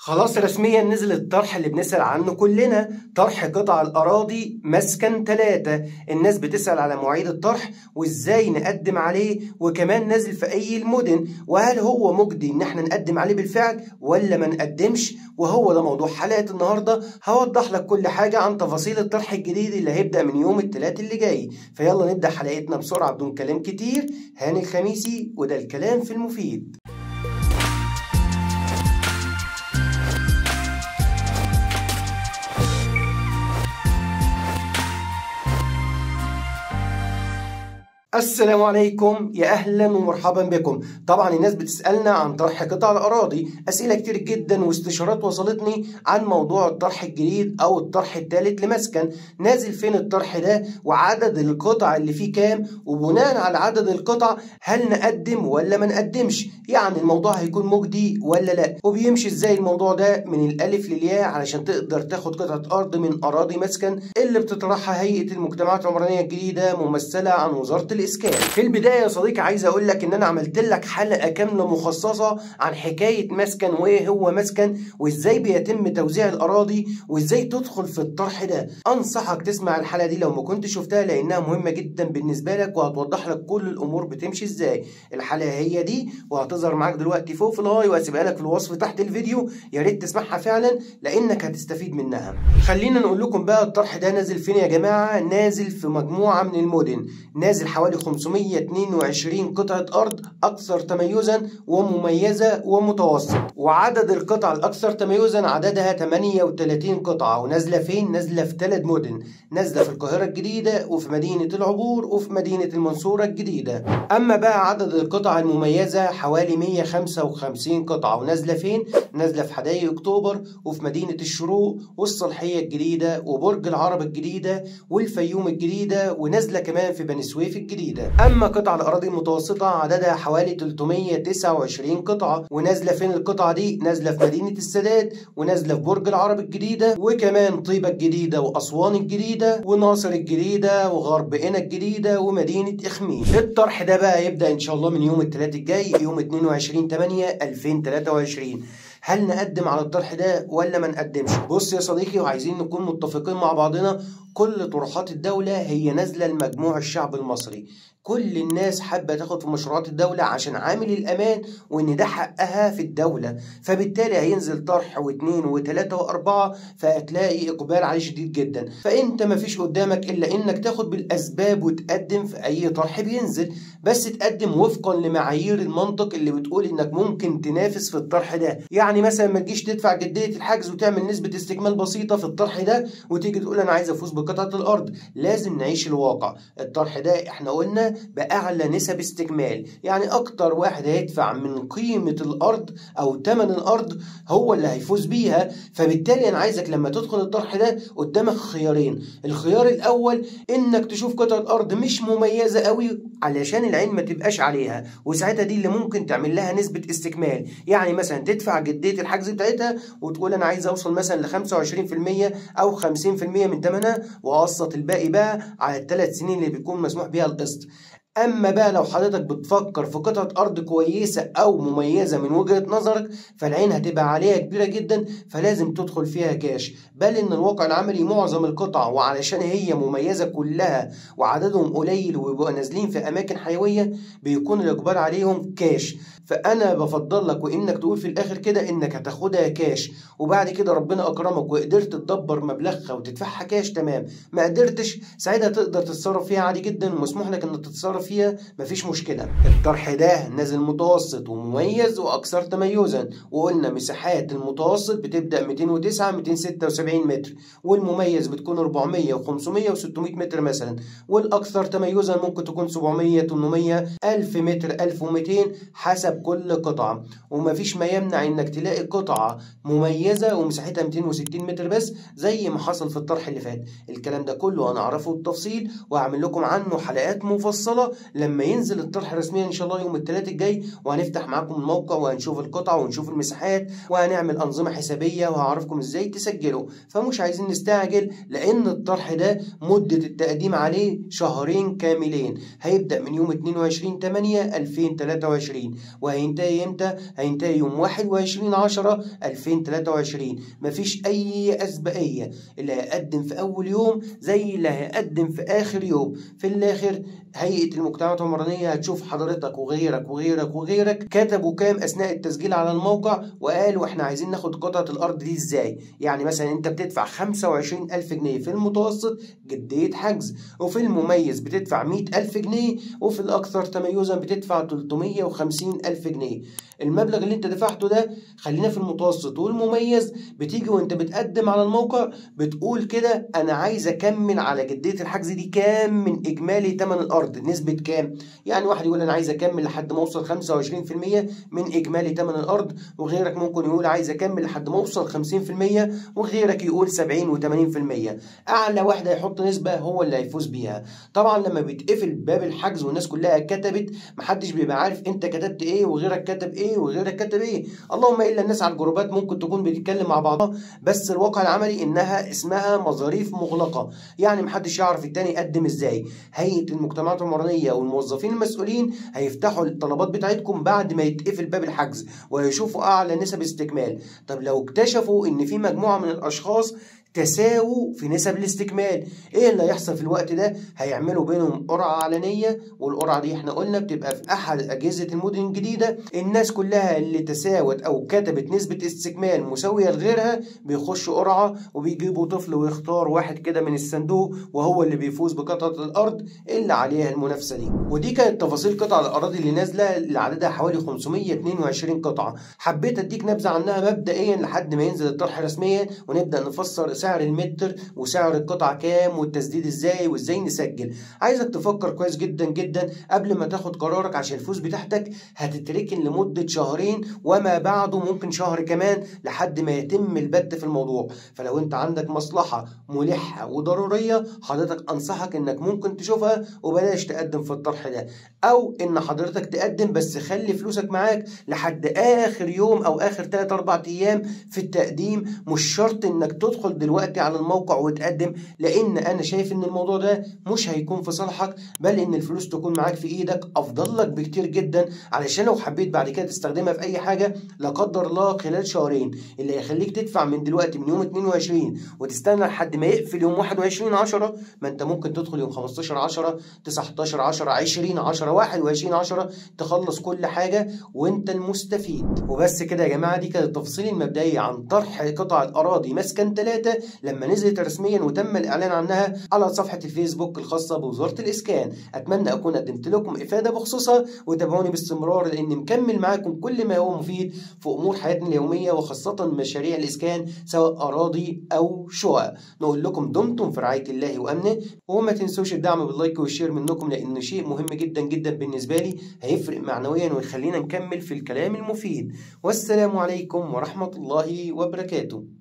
خلاص رسميا نزل الطرح اللي بنسأل عنه كلنا، طرح قطع الأراضي مسكن 3. الناس بتسأل على مواعيد الطرح وازاي نقدم عليه، وكمان نازل في أي المدن، وهل هو مجدي إن احنا نقدم عليه بالفعل ولا ما نقدمش؟ وهو ده موضوع حلقة النهاردة. هوضح لك كل حاجة عن تفاصيل الطرح الجديد اللي هيبدأ من يوم الثلاث اللي جاي. فيلا نبدأ حلقتنا بسرعة بدون كلام كتير. هاني الخميسي وده الكلام في المفيد. السلام عليكم، يا اهلا ومرحبا بكم. طبعا الناس بتسالنا عن طرح قطع الاراضي، اسئلة كتير جدا واستشارات وصلتني عن موضوع الطرح الجديد او الطرح الثالث لمسكن. نازل فين الطرح ده، وعدد القطع اللي فيه كام، وبناء على عدد القطع هل نقدم ولا ما نقدمش، يعني الموضوع هيكون مجدي ولا لا، وبيمشي ازاي الموضوع ده من الالف للياء علشان تقدر تاخد قطعه ارض من اراضي مسكن اللي بتطرحها هيئة المجتمعات العمرانية الجديدة ممثلة عن وزارة الإسكان. في البداية يا صديقي عايز أقول لك إن أنا عملت لك حلقة كاملة مخصصة عن حكاية مسكن، وإيه هو مسكن، وإزاي بيتم توزيع الأراضي، وإزاي تدخل في الطرح ده. أنصحك تسمع الحلقة دي لو ما كنت شفتها لأنها مهمة جدا بالنسبة لك وهتوضح لك كل الأمور بتمشي إزاي. الحلقة هي دي وهتظهر معاك دلوقتي فوق في ال i، وهسيبها لك في الوصف تحت الفيديو، يا ريت تسمعها فعلا لأنك هتستفيد منها. خلينا نقول لكم بقى الطرح ده نازل فين يا جماعة. نازل في مجموعة من المدن، نازل حوالي 522 قطعة أرض أكثر تميزا ومميزة ومتوسط، وعدد القطع الأكثر تميزا عددها 38 قطعة. ونازلة فين؟ نازلة في 3 مدن، نازلة في القاهرة الجديدة وفي مدينة العبور وفي مدينة المنصورة الجديدة. أما بقى عدد القطع المميزة حوالي 155 قطعة، ونازلة فين؟ نازلة في حدائق أكتوبر وفي مدينة الشروق والصالحية الجديدة وبرج العرب الجديدة والفيوم الجديدة، ونازلة كمان في بني سويف الجديدة. أما قطع الأراضي المتوسطة عددها حوالي 329 قطعة، ونازلة فين القطعة دي؟ نازلة في مدينة السادات، ونازلة في برج العرب الجديدة، وكمان طيبة الجديدة وأسوان الجديدة وناصر الجديدة وغرب قنا الجديدة ومدينة إخميم. الطرح ده بقى يبدأ إن شاء الله من يوم الثلاث الجاي، يوم 22/8/2023. هل نقدم على الطرح ده ولا ما نقدمش؟ بص يا صديقي، وعايزين نكون متفقين مع بعضنا، كل طروحات الدولة هي نازلة لمجموع الشعب المصري. كل الناس حابة تاخد في مشروعات الدولة عشان عامل الأمان وإن ده حقها في الدولة، فبالتالي هينزل طرح 2 و3 و4، فهتلاقي إقبال عليه شديد جدا. فأنت مفيش قدامك إلا إنك تاخد بالأسباب وتقدم في أي طرح بينزل، بس تقدم وفقا لمعايير المنطق اللي بتقول إنك ممكن تنافس في الطرح ده. يعني مثلا ما تجيش تدفع جدية الحجز وتعمل نسبة استكمال بسيطة في الطرح ده وتيجي تقول أنا عايز أفوز بقطعة الأرض. لازم نعيش الواقع. الطرح ده إحنا قلنا بأعلى نسب استكمال، يعني أكتر واحد هيدفع من قيمة الأرض أو ثمن الأرض هو اللي هيفوز بيها. فبالتالي أنا عايزك لما تدخل الطرح ده قدامك خيارين. الخيار الأول إنك تشوف قطعة أرض مش مميزة قوي علشان العين ما تبقاش عليها، وساعتها دي اللي ممكن تعمل لها نسبة استكمال. يعني مثلا تدفع جدية الحجز بتاعتها وتقول أنا عايز أوصل مثلا ل 25% أو 50% من ثمنها، وأقسط الباقي بقى على ال3 سنين اللي بيكون مسموح بيها القسط. أما بقى لو حضرتك بتفكر في قطعة أرض كويسة أو مميزة من وجهة نظرك، فالعين هتبقى عليها كبيرة جدا، فلازم تدخل فيها كاش. بل إن الواقع العملي معظم القطع وعلشان هي مميزة كلها وعددهم قليل ويبقوا نازلين في أماكن حيوية بيكون الإقبال عليهم كاش. فأنا بفضل لك وإنك تقول في الآخر كده إنك هتاخدها كاش، وبعد كده ربنا أكرمك وقدرت تدبر مبلغها وتدفعها كاش، تمام. ما قدرتش ساعتها تقدر تتصرف فيها عادي جدا، ومسموح لك إنك تتصرف فيها، مفيش مشكلة. الطرح ده نازل متوسط ومميز وأكثر تميزا، وقلنا مساحات المتوسط بتبدأ 209 276 متر، والمميز بتكون 400 و500 و600 متر مثلا، والأكثر تميزا ممكن تكون 700 800 1000 متر 1200 حسب كل قطعة. ومفيش ما يمنع إنك تلاقي قطعة مميزة ومساحتها 260 متر بس زي ما حصل في الطرح اللي فات. الكلام ده كله أنا أعرفه بالتفصيل وأعمل لكم عنه حلقات مفصلة لما ينزل الطرح رسميا ان شاء الله يوم الثلاث الجاي، وهنفتح معاكم الموقع وهنشوف القطع ونشوف المساحات وهنعمل انظمة حسابيه وهعرفكم ازاي تسجلوا. فمش عايزين نستعجل لان الطرح ده مده التقديم عليه شهرين كاملين، هيبدا من يوم 22/8/2023 وهينتهي امتى؟ هينتهي يوم 21/10/2023. مفيش اي اسبقيه، اللي هيقدم في اول يوم زي اللي هيقدم في اخر يوم. في الاخر هيئة المجتمعات العمرانية هتشوف حضرتك وغيرك وغيرك وغيرك كتبوا كام اثناء التسجيل على الموقع، وقالوا احنا عايزين ناخد قطعه الارض دي ازاي. يعني مثلا انت بتدفع 25,000 جنيه في المتوسط جدية حجز، وفي المميز بتدفع 100,000 جنيه، وفي الاكثر تميزا بتدفع 350,000 جنيه. المبلغ اللي انت دفعته ده خلينا في المتوسط والمميز، بتيجي وانت بتقدم على الموقع بتقول كده انا عايز اكمل على جدية الحجز دي كام من اجمالي ثمن الارض، نسبة كام؟ يعني واحد يقول انا عايز اكمل لحد ما اوصل 25% من اجمالي ثمن الارض، وغيرك ممكن يقول عايز اكمل لحد ما اوصل 50%، وغيرك يقول 70 و80%. اعلى واحد هيحط نسبة هو اللي هيفوز بيها. طبعا لما بيتقفل باب الحجز والناس كلها كتبت، محدش بيبقى عارف انت كتبت ايه وغيرك كتب ايه وغيرك كتب ايه، اللهم الا الناس على الجروبات ممكن تكون بتتكلم مع بعضها، بس الواقع العملي انها اسمها مظاريف مغلقة، يعني محدش يعرف التاني يقدم ازاي. هيئة المجتمعات العمرانية والموظفين المسؤولين هيفتحوا الطلبات بتاعتكم بعد ما يتقفل باب الحجز ويشوفوا اعلى نسب استكمال. طب لو اكتشفوا ان في مجموعة من الاشخاص تساووا في نسب الاستكمال، ايه اللي هيحصل في الوقت ده؟ هيعملوا بينهم قرعه علنية، والقرعه دي احنا قلنا بتبقى في احد اجهزة المدن الجديدة. الناس كلها اللي تساوت او كتبت نسبه استكمال مساوية لغيرها بيخشوا قرعه، وبيجيبوا طفل ويختار واحد كده من الصندوق، وهو اللي بيفوز بقطعه الارض اللي عليها المنافسة دي. ودي كانت تفاصيل قطع الاراضي اللي نازله، اللي عددها حوالي 522 قطعه. حبيت اديك نبذه عنها مبدئيا لحد ما ينزل الطرح رسميا ونبدا نفسر سعر المتر وسعر القطعة كام والتسديد ازاي وازاي نسجل. عايزك تفكر كويس جدا جدا قبل ما تاخد قرارك، عشان الفلوس بتاعتك هتتركن لمدة شهرين وما بعده، ممكن شهر كمان، لحد ما يتم البت في الموضوع. فلو انت عندك مصلحة ملحة وضرورية حضرتك انصحك انك ممكن تشوفها وبلاش تقدم في الطرح ده، او ان حضرتك تقدم بس خلي فلوسك معاك لحد اخر يوم او اخر 3-4 ايام في التقديم. مش شرط انك تدخل دلوقتي على الموقع وتقدم، لان انا شايف ان الموضوع ده مش هيكون في صالحك، بل ان الفلوس تكون معاك في ايدك افضل لك بكتير جدا، علشان لو حبيت بعد كده تستخدمها في اي حاجة لا قدر الله خلال شهرين. اللي هيخليك تدفع من دلوقتي من يوم 22 وتستنى لحد ما يقفل يوم 21/10، ما انت ممكن تدخل يوم 15/10، 19/10، 20/10، 21/10، تخلص كل حاجة وانت المستفيد. وبس كده يا جماعة، دي كانت التفاصيل المبدئية عن طرح قطع الاراضي مسكن 3 لما نزلت رسميا وتم الاعلان عنها على صفحة الفيسبوك الخاصة بوزارة الاسكان. اتمنى اكون قدمت لكم افاده بخصوصها، وتابعوني باستمرار لان مكمل معاكم كل ما هو مفيد في امور حياتنا اليومية، وخاصة مشاريع الاسكان سواء اراضي او شقق. نقول لكم دمتم في رعاية الله وامنه، وما تنسوش الدعم بال like وال share منكم، لانه شيء مهم جدا جدا بالنسبة لي، هيفرق معنويا ويخلينا نكمل في الكلام المفيد. والسلام عليكم ورحمة الله وبركاته.